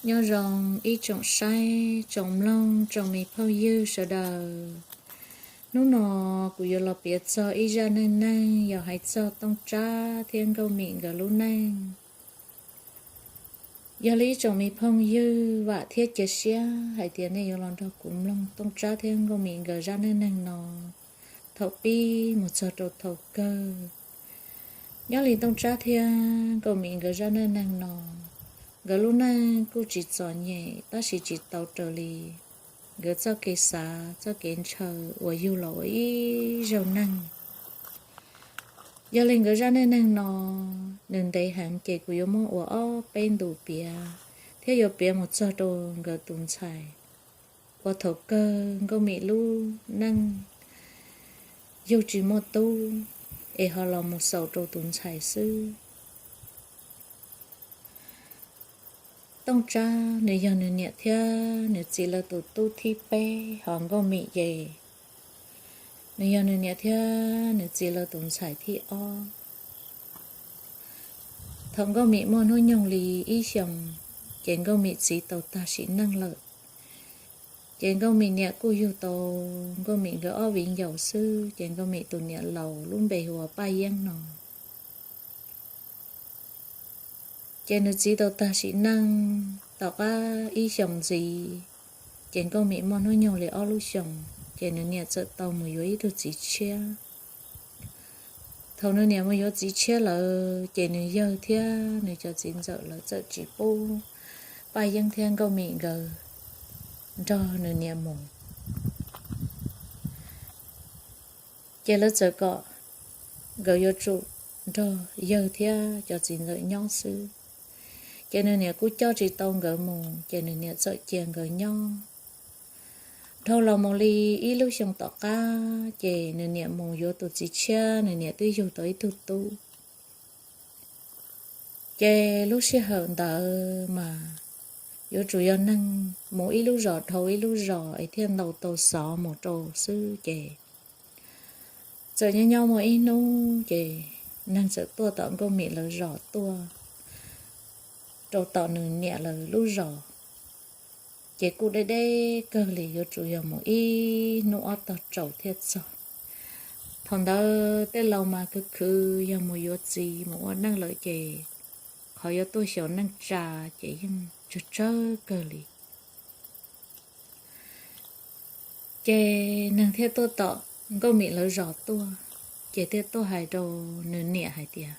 Nyob zoo ib tsoom saib, tsoom mloog, tsoom me phooj ywg sawv daws. Hnub no kuv yuav los piav txog ib zaj neej neeg yog hais txog Tooj Tsab thiab Nkauj Mim nkawd lub neej. Yog li ib tsoom me phooj ywg, vam thiab cia siab hais tias nej yuav los nrog kuv mloog Tooj Tsab thiab Nkauj Mim nkawd zaj neej neeg no thaum pib mus txog rau thaum kawg. Nyob li Tooj Tsab thiab Nkauj Mim nkawd zaj neej neeg no, nkawd lub neej kuj tsis txom nyem tab sis tsis tau raws li nkawd txoj kev xav txoj kev ntshaw uas yug los ua ib zaug neeg. Yog li nkawd zaj neej neeg no nws ntev heev ces kuv yuav muab ua ob peb ntu piav thiab yuav piav mus txog rau nkawd tus ntxhais uas thaum kawg Nkauj Mim lub neej yug tsis muaj tub es ho los mus xaus rau tus ntxhais xwb. Tooj Tsab nws yog nws niam thiab nws txiv lawv tus tub thib peb, ho Nkauj Mim ces nws yog nws niam thiab nws txiv lawv tus ntxhais thib ob. Thaum Nkauj Mim muaj hnub nyoog li ib xyoos ces Nkauj Mim txiv tau tag sim neej lawm. Ces Nkauj Mim niam kuj yug tau Nkauj Mim nkawd ob viv ncaus xwb, ces Nkauj Mim tus niam laus lub npe hu ua Paj Yeeb no. Ces nws txiv tau tag sim neej tom qab ib xyoos ntxiv, ces Nkauj Mim muaj hnub nyoog li ob lub xyoos ces nws niam txawm tau mus yuav ib tug txiv tshiab. Thaum nws niam mus yuav txiv tshiab lawm ces nws yawg thiab nws cov txiv ntxawm lawv txawm tsis pub Paj Yeeb thiab Nkauj Mim nkawd nrog nws niam mus. Ces lawv txawm kom nkawd yuav tsum nrog yawg thiab cov txiv ntxawm nyob xwb. Ces nws niam kuj coj tsis tau nkawd mus ces nws niam txawm cia nkawd nyob. Dhau los mus li ib lub xyoo tom qab ces nws niam mus yuav tus txiv tshiab, nws niam twb yug tau ib tug tub. Ces lub sij hawm ntawd mas yuav tsum yog neeg mus ib lub zos dhau ib lub zos es thiaj ntaus tau xov mus rau xwb. Ces txawm nyob nyob muaj ib hnub ces neeg txawm tuaj tom Nkauj Mim lawv zos tuaj rau tom nws niam lawv lub zos. Ces kuj deb deb kawg li, yuav tsum yog mus ib hnub ob tog tsaus thiaj txog. Thaum ntawd tej laus mas khwv khwv yog mus yuav txiv mus ua neej lawm ces qhov yuav tuaj xyuas neej tsa ces yeej tsawg tsawg kawg li. Ces neeg thiaj tuaj tom Nkauj Mim lawv zos tuaj, ces thiaj tuaj hais rau nws niam hais tias,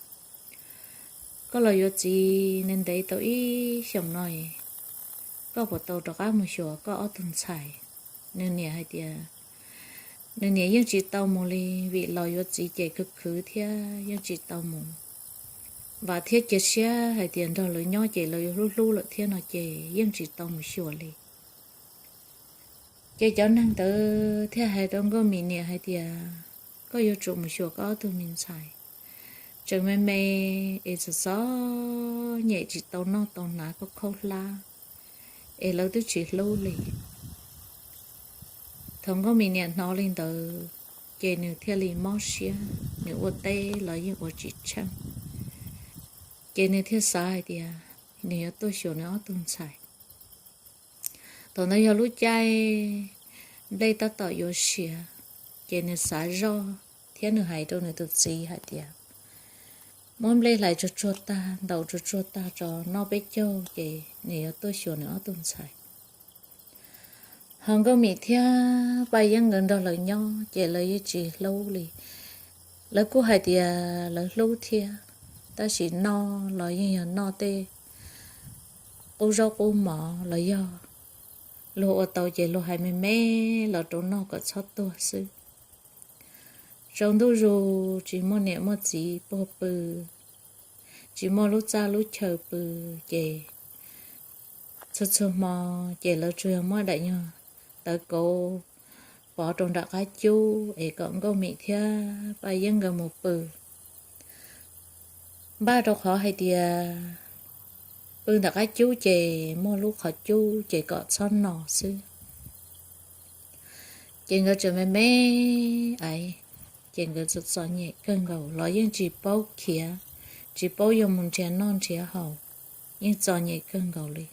koj los yuav txiv ntev tau ib xyoos no, koj puas tau rov qab mus xyuas koj ob tug ntxhais? Nws niam hais tias nws niam yeej tsis tau mus li, vim los yuav txiv ces khwv khwv thiab yeej tsis tau mus. Vam thiab cia siab hais tias nrog lawv nyob ces lawv yuav hlub hlub lawm thiab no ces yeej tsis tau mus xyuas li. Ces cov neeg ntawd thiaj hais rau Nkauj Mim niam hais tias, koj yuav tsum mus xyuas koj ob tug me ntxhais, tseem me me es txom txom nyem tsis tau noj tau hnav, khaub khaub hlab es lawv twb tsis hlub li. Thaum Nkauj Mim niam hnov li ntawd ces nws thiaj li mob siab, nws ua teb los yeej ua tsis tsheej. Ces nws thiaj xav hais tias nws yuav tuaj xyuas nws ob tug ntxhais. Thaum ntawd yog lub caij nplej tab tom yuav siav, ces nws xav zoj thiab nws hais rau nws tus txiv hais tias, muab nplej hlais tsuag tsuag tag, ntaus tsuag tsuag tag tso noj peb caug ces nws yuav tuaj xyuas nws ob tug ntxhais. Ho Nkauj Mim thiab Paj Yeeb nkawd nrog lawv nyob ces lawv yeej tsis hlub li. Lawv kuj hais tias lawv hlub thiab, tab sis noj los yeej yog noj tej qub zaub qub mov los yog luag ua tau ces luag hais me me los rau noj kom txhob tuag xwb. Tsaus ntuj zus tsis muaj niam muaj txiv puag pw, tsis muaj lub txaj lub chaw pw, ces txhua txhua hmo ces lawv tsuas yog muab daim nyuag tawv kauv pov rau nram qab cub es kom Nkauj Mim thiab Paj Yeeb nkawd mus pw. Npaj rau qhov hais tias pw ntawm qab cub ces muaj lub qhov cub ces kom txhob no xwb. Ces nkawd tseem me me ais, ces nkawd txom txom nyem kawg nkaus los yeej tsis paub khiav, tsis paub yuav mus nrhiav noj nrhiav haus, yeej txom nyem kawg nkaus li.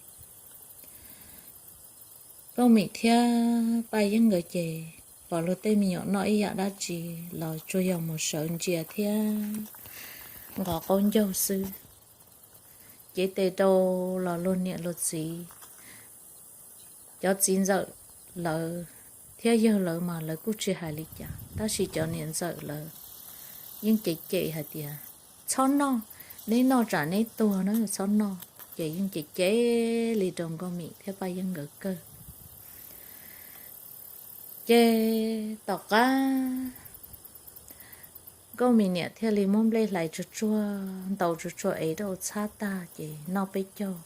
Nkauj Mim thiab Paj Yeeb nkawd ces pom luag tej me nyuam noj ib yam dab tsi los tsuas yog mus sawv ntsia thiab nqos qaub ncaug xwb. Cev tes rau los luag niam luag txiv, cov txiv ntxawm lawv thiab yawg lawv mas lawv kuj tsis hais li cas, tab sis cov niam ntxawm lawv yeej cem cem hais tias, txhob noj, neb noj tsam neb tuag na, txhob noj. Ces yeej cem cem li rau Nkauj Mim thiab Paj Yeeb nkawd kawg. Ces tom qab Nkauj Mim niam thiaj li muab nplej hlais tsuag tsuag, ntaus tsuag tsuag es rau txhab tag ces noj peb caug.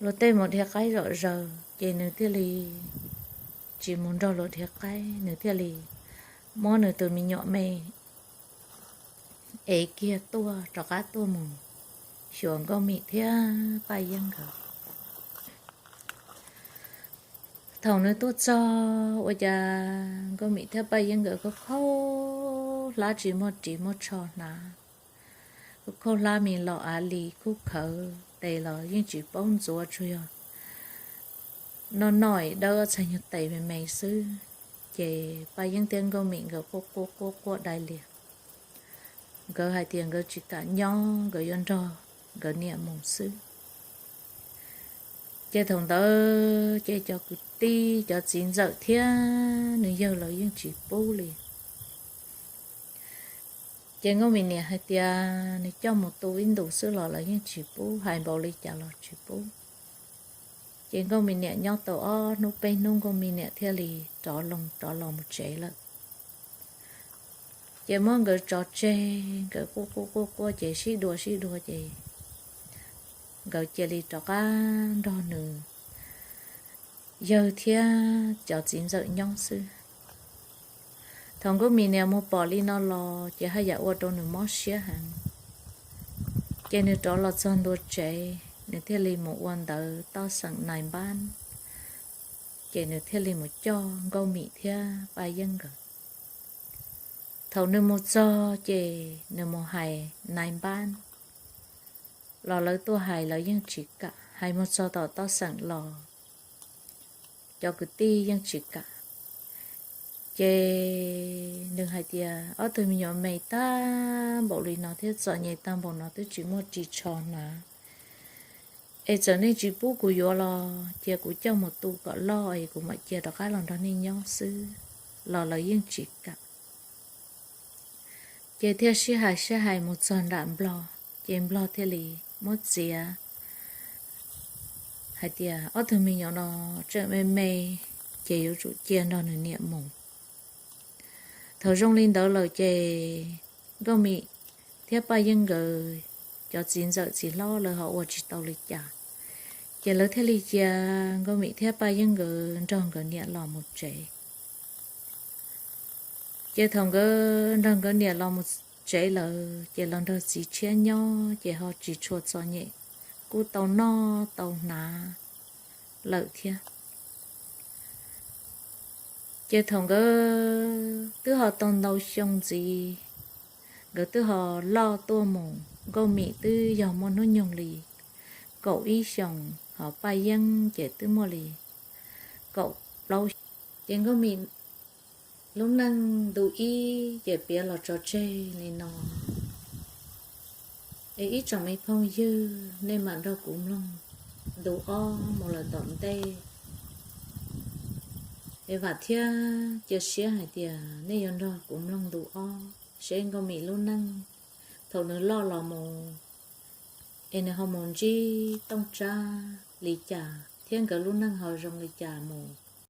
Luag tej mus dhia qaib zom zaws ces nws thiaj li tsis mus nrog luag dhia qaib, nws thiaj li muab nws tus me nyuam me ev kiag tuaj rov qab tuaj mus xyuas Nkauj Mim thiab Paj Yeeb nkawd. Thaum nws tuaj txog ua cas Nkauj Mim thiab Paj Yeeb nkawd khaub khaub hlab tsis muaj ris muaj tsho hnav, khaub khaub hlab me los av li khub khawv, tes los yeej tsis paub ntxuav, tsuas yog noj noj dawb txhais nyuag tes me me xwb. Ces Paj Yeeb thiab Nkauj Mim nkawd quaj quaj quaj quaj dai lias. Nkawd hais tias nkawd tsis kam nyob, nkawd yuav nrog nkawd niam mus xwb. Ces thaum ntawd ces cov kwv tij cov txiv ntxawm thiab nws yawg lawv yeej tsis pub li. Ces Nkauj Mim niam hais tias nws coj mus tu ib ntus xwb los lawv yeej tsis pub, hais npaum li cas los tsis pub. Ces Nkauj Mim niam nyob tau ob hnub peb hnub Nkauj Mim niam thiaj li rov loo rov los mus tsev lawm. Ces muab nkawd tso tseg, nkawd quaj quaj quaj quaj ces sib dua sib dua ces nkawd cia li rov qab nrog nws yawg thiab cov txiv ntxawm nyob xwb. Thaum Nkauj Mim niam mus pom li no los ces haj yam ua rau nws mob siab heev. Ces nws rov los txog ntua tsev, nws thiaj li mus ua ntawv toj xeem nais npab, ces nws thiaj li mus coj Nkauj Mim thiab Paj Yeeb nkawd. Thaum nws mus txog ces nws mus hais nais npab los lawv tuaj hais lawv yeej tsis kam, hais mus txog tom toj xeem los cov kwv tij yeej tsis kam. Ces nws hais tias ob tug me nyuam me tag npaum li no thiab txom nyem tag npaum no twb tsis muaj ris tsho hnav, es txawm nej tsis pub kuv yuav los cia kuv coj mus tu kom loj es kuv mam cia rov qab los nrog nej nyob xwb, los lawv yeej tsis kam. Ces thiaj sib hais sib hais mus txog nram Nplog, ces Nplog thiaj li muab txiav hais tias ob tug me nyuam no tseem me me, ces yuav tsum cia nrog nws niam mus. Thaum zoo li ntawd lawm ces Nkauj Mim thiab Paj Yeeb nkawd cov txiv ntxawm txiv hlob lawv ho ua tsis tau li cas, ces lawv thiaj li cia Nkauj Mim thiab Paj Yeeb nkawd nrog nkawd niam los mus tsev. Ces thaum nkawd nrog nkawd niam los mus tsev lawm ces los nrog txiv tshiab nyob ces ho tsis tshua txom nyem, kuj tau noj tau hnav lawm thiab. Ces thaum nkawd twb ho tau ntau xyoo ntxiv, nkawd twb ho loj tuaj mus, Nkauj Mim twb yog muaj hnub nyoog li kaum ib xyoos, ho Paj Yeeb ces twb muaj li kaum plaub xyoos. Ces Nkauj Mim lub neej ntu ib ces piav los tso tseg li no. Es ib tsoom me phooj ywg, nej mam nrog kuv mloog ntu ob mus lawm tom ntej. Es vam thiab cia siab hais tias nej yuav nrog kuv mloog ntu ob seb Nkauj Mim lub neej thaum nws loj los mus es nws ho mus ntsib Tooj Tsab li cas thiab nkawd lub neej ho zoo li cas mus